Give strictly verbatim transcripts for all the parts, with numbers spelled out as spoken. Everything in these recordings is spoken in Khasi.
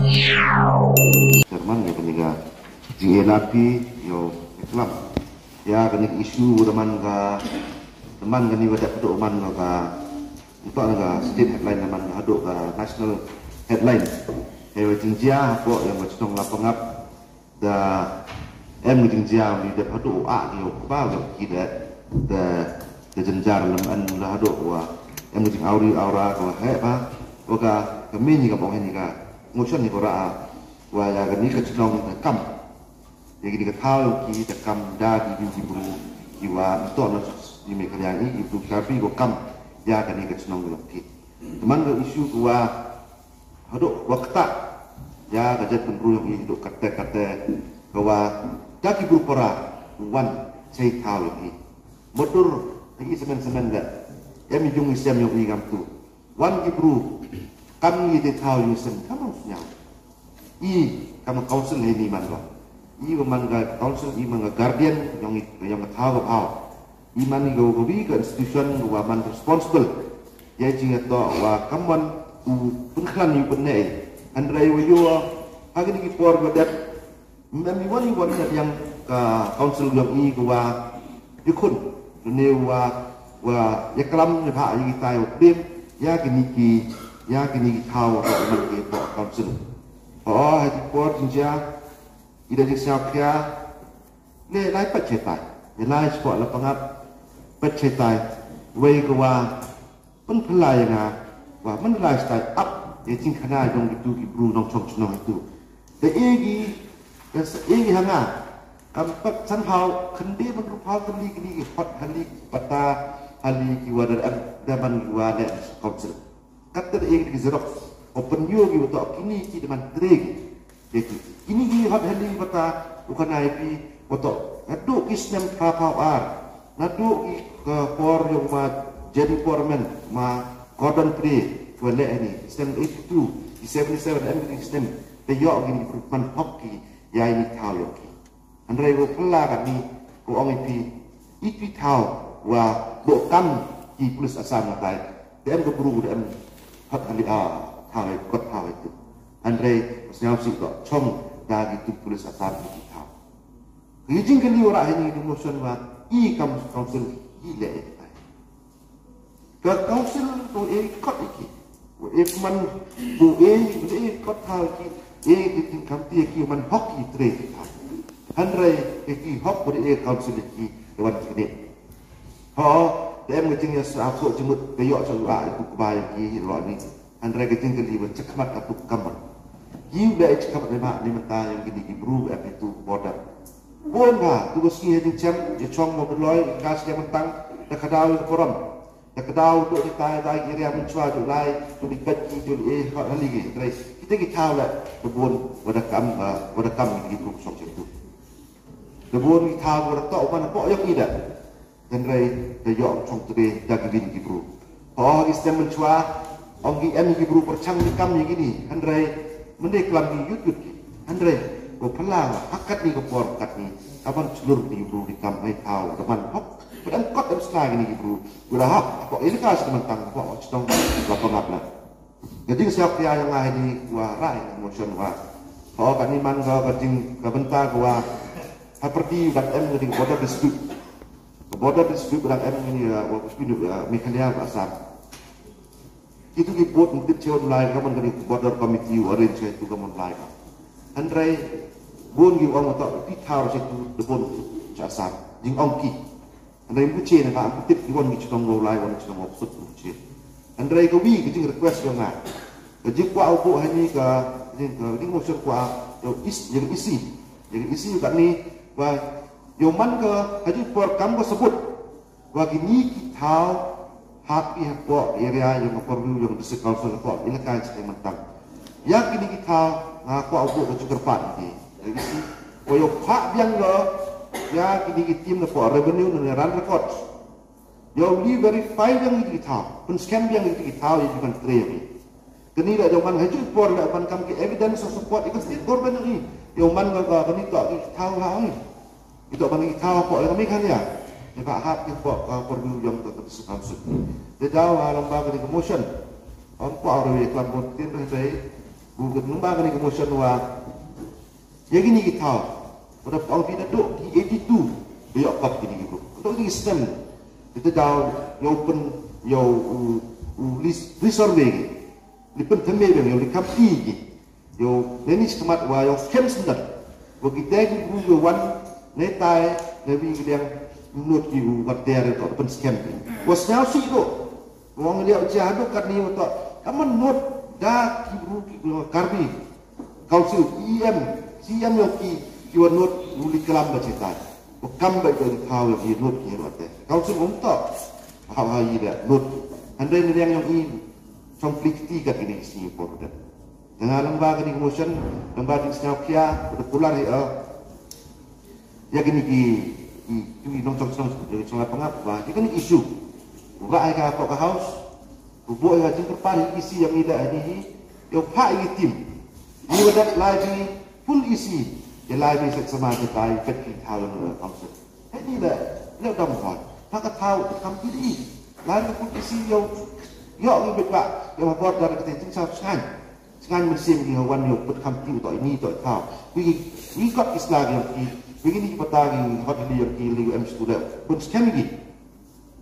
Chairman, ïa kane ka jingïalap ïa u klam ïa kane ka issue, u da man ka, da man kane ka dep haduh man ka, uta na ka state headline, da man ka haduh ka national headline. Ïa ka jingjia hapoh ïa ka chnong Lapangap, da em ka jingjia u dep haduh u ah ki u kpa u ki da, da, da jynjar lem, em la haduh wa em ka jingawri awra ka wa heh ba wa ka, ka mini ka bong ni ka motion ni ko ra wa ïa kane ka chnong da kam, ïa kane ka thaw ki da kam da ki, ki, ki bru ki wa nto na ni me ka yang i ki bru ka bi ko kam ïa kane ka chnong ki. Teman ka issue ko wa haduh wa kata ïa ka jaitbynriew yong i haduh kate kate ka wa da ki bru para wan chai thaw yong i. Motor ha i semen semen da em i jong i sem yong i ngam tu. Wan ki bru kam i te thaw yong i sem kam sñiaw. I kam council he ni man ko. I wa man ka council, i man ka guardian yong i, yong ka thaw ka phaw. I man i ko ko wi ka institution ko wa man responsible. Ïa jing to wa kam wan u pynkhlan i pynne. Hynrei wa yo ha kini ki por ko dep mem i wan i wan na yang ka council yong i ko wa i khun ne wa, wa ïa klam ne ba ïa ki tai wa plim ïa kini ki, ïa kini ki thaw wa man ki por council. O ha ki por jingjia i da jing siaw khia ne lai pat chetai, ne lai spot la pangat pat chetai. Wei ko wa pynphylla ïa nga wa man lai stai ap ïa jingkhana jong kitu ki bru nongchong chnong itu. Da e gi, da sa e gi ha nga kam pat somehow khynde ban ruh phaw kali kini ki hot hali ki pata hali ki wa da em da man ki wa da em council. Kat da e gi ki xerox o pynïoh ki wa to kini ki da man tre gi. Dei tu kini ki hot hali bata u khana ïa phi wa to naduh ki snem phra phaw ar, naduh ki, ka por yong ma Jerry Foreman, ma Gordon Gray, wa leh ni snem eighty two, ki seventy seven em ki snem te ïoh ki ni man hok ki ïa ni thaw yong ki. Hynrei wa phylla ka ni ko ong ïa phi i phi thaw wa bo kam ki pulit Assam na tai. Te em ka bru te em hot hali a thaw ïa kot thaw ïa tu. Hynrei sñiaw si ko chong da ki tu pulit Assam ki thaw. Ki jingkylli wa ra hi ni di motion wa i kam council i leh ïa tai. Ka council ko e kot ïa ki. Ko e man ko e ko e kot thaw ïa ki. E ki tin kam ti ïa ki man hok i tre ki thaw. Hynrei ïa ki hok ko e council ïa ki wan ki ne. Ho, te em ka jingïasah ko jingmut ka ïoh sa ïa ki kba ïa ki ro ni. Hynrei ka jingkylli wa chakhmat ka puk kamon. Ki u da chakhmat ne ma ni mynta ïa kini ki bru em itu border. Bun ba tu ka sngi ha jingchem ïa chong mo bynloi ka sngi mynta da ka daw ïa ka forum. Da ka daw tu kita da ïa ria mynchwa tu lai tu di kat ki tu e ha hali ki. Hynrei kita ki thaw la da bun wa da kam, ah, wa da kam ki bru song chem tu. Da bun ki thaw wa da to wa na po ïa ki da. Hynrei da ïoh chong tbe da ki bin ki bru. Ho ki stem mynchwa ong ki em ki bru pyrchang ni kam ni kini. Hynrei mynde klam ki yut yut ki. Hynrei ko phylla ha kat ni ko por kat ni ka ban chlur ki bru ni kam ai thaw da ban hok. Ba em kot em sla kini ki bru. Ko da hok ko ilka stem tang ko chnong la pangap la. Ka jingsiaw khia ïa nga hi ni wa rai motion wa. Ho ka ni man ka, ka jing ka bynta ka wa ha pyrdi ka em ka jing border dispute. Ka border dispute ka em ni, uh, wa dispute, uh, Meghalaya wa Assam. Itu ki bud mutip chewa lai ka man ka ni border committee wa arrange ka itu ka man lai ka. Hynrei bun ki ong wa to pi thar chetu de bun cha Assam. Jing ong ki. Hynrei mbuche na ka mutip ki wan ki chnong wa lai wan ki chnong wa sut mbuche. Hynrei ka wi ka jing request yong nga. Ka jing kwah u buh hani ka jing, ka jing motion kwah yow is, jing isi. Jing isi ka ni wa yow man ka ha jing por kam ka sabut. Wa kini ki thaw ha ki hapoh area yong ka pyrdu yong district council hapoh ilaka jing mentang. Ïa kini ki thaw nga kwah u buh ka jing kyrpad ki. Jing isi. Wa yow phah biang yow ïa kini ki team na hapoh revenue na land records. Yow li verify biang ïa ki thaw, pynscan biang ïa ki thaw ïa ki ban trei ïa ki. Kani la jong ban haju por la ban kam ki evidence of support ïa ka state government ïa ki. Yow man ka, ka, kani to ki thaw ha ïa ki. Ito ban ki thaw ko ïa ka Meghalaya. Ïa ka hap ki ko, ka por yu jong ka, ka district council. Te daw ha lamba kani ka motion. Ong ko aro ïa klam bot tin re dei. Bad ka number kane ka motion wa ïa kine ki thaw, wa da pang phi naduh ki eighty-two ba ïoh kat kine ki bru. Naduh kine ki snem, kita daw ïa u pyn, ïa u, u lis, resurvey ki, li pynthymmai biang, ïa u li khamti ki. Ïa u neni skemat wa ïa u skhem snem wa kita ki bru ïa wan ne tai ne bi ki dang nud ki u wat der to pynskhem ki. Wa sñiaw sih ruh. Wa ngi liah jia haduh katni wa to. Aman nud da ki bru ki bru Karbi Council, E M, C M ïa ki, ki wa nud u li klam ba cetai. Wa kam ba ïa ki thaw ïa ki nud ki nud te. Council um to. Ha ha ïa nud. Hynrei ne yang ïa ki chong plik ti ka kini si por de. Nga lang ba kani motion, lang ba ding sñiaw khia, da pular hi, eh, ïa kini ki, ki, ki nongchong, chong, chong pangap ba, ïa kini issue. Ba ai ka, ka house, ba ai ka jingkyrpad hi isi ïa ngi da hi hi, ïa pha ïa team. Ni wa dat lai bi full isi, ïa lai bi set sama kita ïa pet ki thaw ïa council. Hei ni le, le dam hoi. Pha ka thaw, kam ki di. Lai ka full isi ïa, ïa ngi bet ba, ïa wa bor da ka te jingsaw sngaiñ. Sngaiñ mynsiem ki wan ïa put kam ki u to ini to thaw. Wi, wi kot ki sla ki ïa ki. Wi ni ki pata ki hot li ïa ki li em stu le. Bun skhem ki.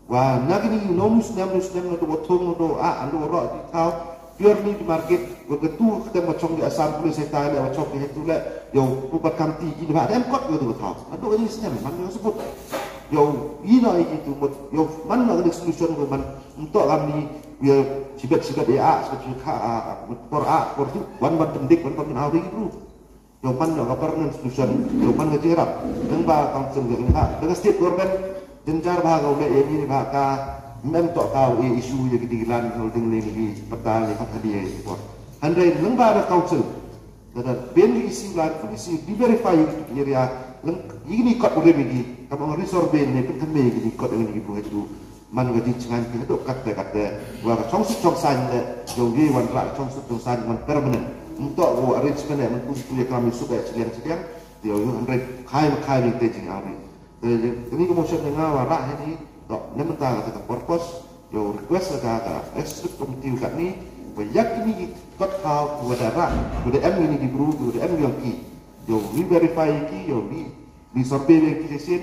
Wa na ki ni no mus nem mus nem no to thong no to a ando ro ki thaw. Purely the market. Wa ka tu ka tem wa chong di Assam Police hai tai le wa chong ki hai tu le. Ïa pu pat kam ti ki ni ba dem kot ïa tu thaw. Ando ni snem man ïa sebut. Ïa i no i ki tu mut. Ïa man no ni solution ko man. Ntok kam ni ïa sibet sibet ïa a sibet sibet kha a a por a por tu wan wan pendik wan wan auri bru. Ïa man ïa ka permanent solution ïa man ka jingrap. Nang ba council ïa inha dengan state government jynjar ba ka ule ïa ni ba ka mem tok ka ïa issue ïa ki digilan holding lane ki pata ni ka hadi ïa por. Hynrei nang ba ka council da da ben ïa issue lan pu issue di verify ïa ki area. Nang ïa ni kot ure ïa ki kam ong resurvey ne pynthame ïa ki kot ïa ni ki buhai tu. Man ka jingchngaiñ ki haduh katte katte wa ka chongsuk chongsaiñ de jong ye wan rah chongsuk chongsaiñ wan permanent. Nto ko arrangement ne man pun tu ya kam suk ya chiliang chiliang. Yo yo hynrei khai ma khai ni te jingari. Te ni ko motion nga wa rah ni to ne mynta ka ka purpose yo request ka ka executive committee ka ni wa yak ni ki kot khaw wa da rah wa da em ni ki bru wa da em yong ki. Yo we verify ki yo we Ni survey ki session,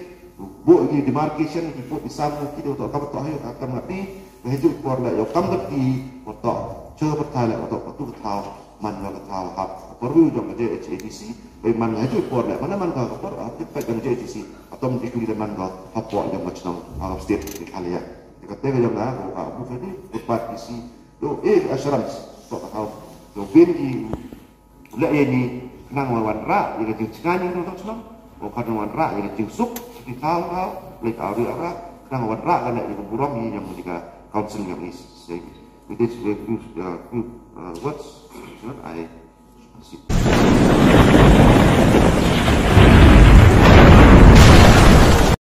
bu ki demarcation ki put di sam ki do to ka to hayo ka kam ngati, ba haju por la yo kam ngati, to che bertha la to tu thaw man la thaw hap perlu jong J H A D C, ba man haju por la mana man ka por a ki pa jong J H A D C, atom ki tu man ka hap jong ka chnong ha state Meghalaya. Ka te ka jong ka ko ka bu ka ni, bu pat isi, do eh assurance to ka thaw. Do bin ki Leh ïa ni khnang wan rah ïa ka jingchngaiñ ïa ka nongchong shnong. Khnang wan rah ïa ka jingsuk ki thaw thaw leh ka ri rah khnang wan rah ka leh ïa ka burom ïa ïa ka council ïa ni. With this, with this, uh, few, uh, words, you know, I